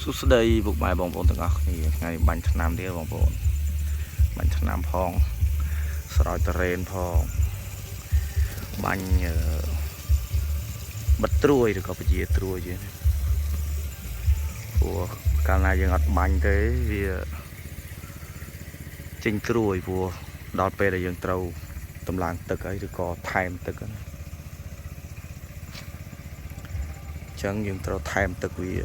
សួស្តីពុកម៉ែបងប្អូនទាំងអស់គ្នាថ្ងៃនេះបាញ់ថ្នាំទៀតបងប្អូនបាញ់ថ្នាំផងស្រោចតរេនផងបាញ់អឺបិទត្រួយឬក៏ពជាត្រួយជានេះព្រោះកាលណាយើងអត់បាញ់ទេវាចេញត្រួយព្រោះដល់ពេលដែលយើងត្រូវតម្លើងទឹកហើយឬក៏ថែមទឹកហ្នឹងអញ្ចឹងយើងត្រូវថែមទឹកវា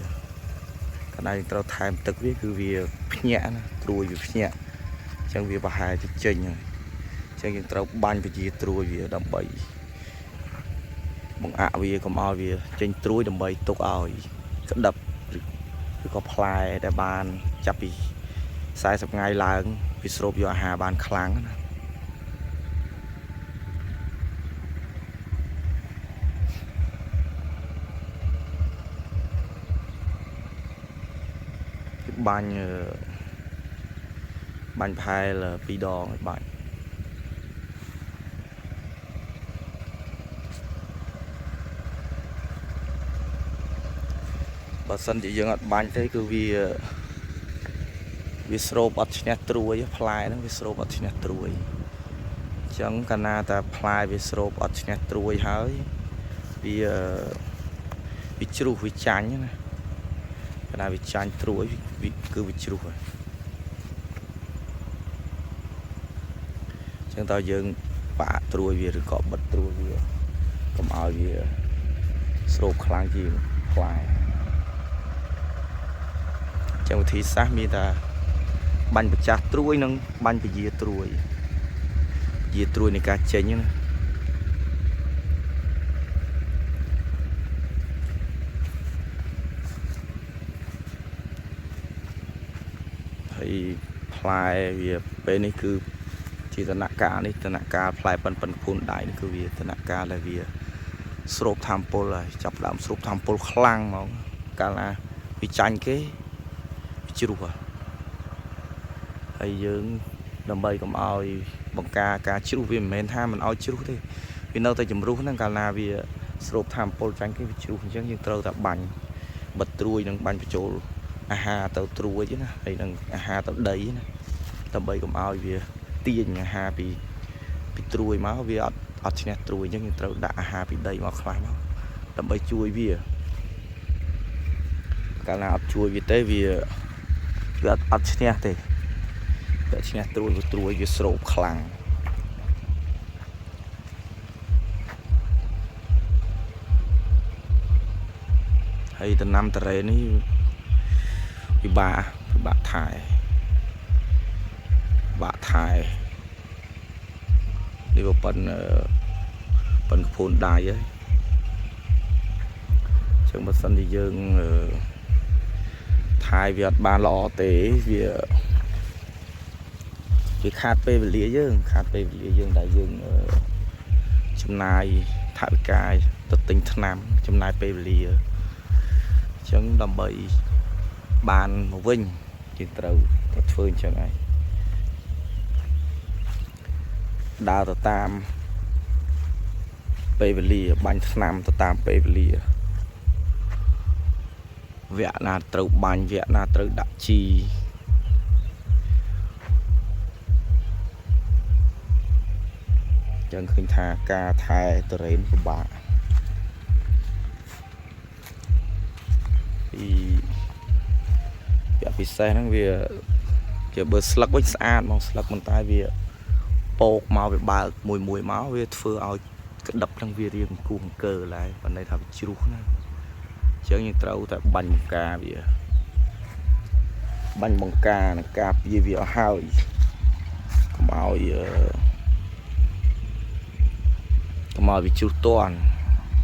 កាលណាយើងត្រូវថែមទឹកវាគឺវាភ្ញាក់ណាត្រួយវាភ្ញាក់អញ្ចឹងវាប្រហែលជាចេញហើយអញ្ចឹងយើងត្រូវបាញ់ពជាត្រួយវាដើម្បីបង្អាក់វាកុំឲ្យវាចេញត្រួយដើម្បីទុកឲ្យក្តឹបឬឬក៏ផ្លែដែលបានចាប់ពី40ថ្ងៃឡើងវាស្រូបយកអាហារបានខ្លាំងណាបាញ់អឺបាញ់ផែលពីរដងឲ្យបាញ់ បើសិនជាយើងអត់បាញ់ទេគឺវាវាស្រូបអត់ឈ្នះត្រួយផ្លែហ្នឹងវាស្រូបអត់ឈ្នះត្រួយអញ្ចឹងកាលណាតែផ្លែវាស្រូបអត់ឈ្នះត្រួយហើយវាវាជ្រុះវាចាញ់ណាកាលណាវាចាញ់ត្រួយវាគឺវាជ្រុះហើយអញ្ចឹងតើយើងបាក់ត្រួយវាឬក៏បិទត្រួយវាកុំឲ្យវាស្រូបខ្លាំងជាងផ្លែអញ្ចឹងវិធីសាស្ត្រមានតែ បាញ់ប្រចាស់ត្រួយនិងបាញ់ពជាត្រួយពជាត្រួយនៃការចេញណាហើយផ្លែវាពេលនេះគឺជាតនកាលនេះតនកាលផ្លែប៉ិនប៉ិនភូនដៃនេះគឺវាតនកាលដែលវាស្រូបធម្មពលហើយចាប់ដើមស្រូបធម្មពលខ្លាំងហ្មងកាលណាវាចាញ់គេវាជ្រុះហើយហើយយើងដើម្បីកុំឲ្យបង្ការការជ្រុះវាមិនមែនថាមិនឲ្យជ្រុះទេវានៅតែជំរុះហ្នឹងកាលណាវាស្រូបធម្មពលចាញ់គេវាជ្រុះអញ្ចឹងយើងត្រូវតែបាញ់បិទត្រួយនិងបាញ់បញ្ចូលអាហារទៅត្រួយណាហើយនឹងអាហារទៅដីណាដើម្បីកុំឲ្យវាទាញអាហារពីពីត្រួយមកវាអត់អត់ឈ្នះត្រួយអញ្ចឹងយើងត្រូវដាក់អាហារពីដីមកខ្លះមកដើម្បីជួយវាកាលណាអត់ជួយវាទេវាវាអត់អត់ឈ្នះទេវាអត់ឈ្នះត្រួយវាត្រួយវាស្រូបខ្លាំង ហើយដំណាំតរេនេះពិបាកពិបាកថែពិបាកថែនេះបើប៉ិនអឺប៉ិនកំពូនដៃហើយអញ្ចឹងបើសិនជាយើងអឺថែវាអត់បានល្អទេវាវាខាតពេលវេលាយើងខាតពេលវេលាយើងដែលយើងអឺចំណាយថវិកាទៅទិញថ្នាំចំណាយពេលវេលាអញ្ចឹងដើម្បីបានមកវិញយើងត្រូវតែធ្វើអញ្ចឹងហើយដើរទៅតាមពេលវេលាបាញ់ថ្នាំទៅតាមពេលវេលាវគ្គណាត្រូវបាញ់វគ្គណាត្រូវដាក់ជីអញ្ចឹងឃើញថាការថែតរេនពិបាកពីវគ្គពិសេសហ្នឹងវាជាបើស្លឹកវិញស្អាតហ្មងស្លឹកប៉ុន្តែវាពោកមកវាបើកមួយមួយមកវាធ្វើឲ្យក្តឹបហ្នឹងវារៀងគូអង្គើឡើយបើន័យថាវាជ្រុះណាអញ្ចឹងយើងត្រូវតែបាញ់បង្ការវាបាញ់បង្ការនិងការពារវាឲ្យហើយកុំឲ្យអឺកុំឲ្យវាជ្រុះតាន់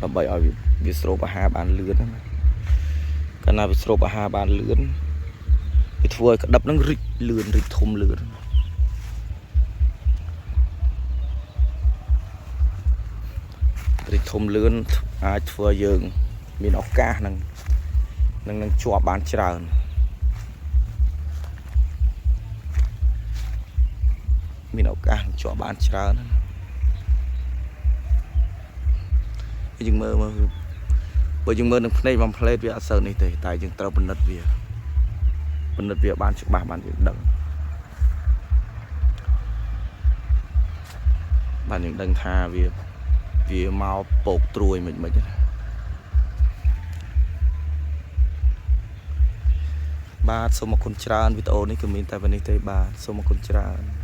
ដើម្បីឲ្យវាស្រូបអាហារបានលឿនណាកាលណាវាស្រូបអាហារបានលឿនវាធ្វើឲ្យក្តឹបហ្នឹងរីកលឿនរីកធំលឿនរីកធំលឿនអាចធ្វើឲ្យយើងមានឱកាសនឹងនឹងនឹងជាប់បានច្រើនមានឱកាសនឹងជាប់បានច្រើនណាយើងមើលមើលបើយើងមើលនឹងភ្នែកមួយផ្លេតវាអត់សូវនេះទេតែយើងត្រូវពិនិត្យវា ពិនិត្យវាបានច្បាស់បានយើងដឹងបានយើងដឹងថាវាវាមកពោកត្រួយមិនមិនណាបាទសូមអរគុណច្រើនវីដេអូនេះគឺមានតែប៉ុណ្នេះទេបាទសូមអរគុណច្រើន។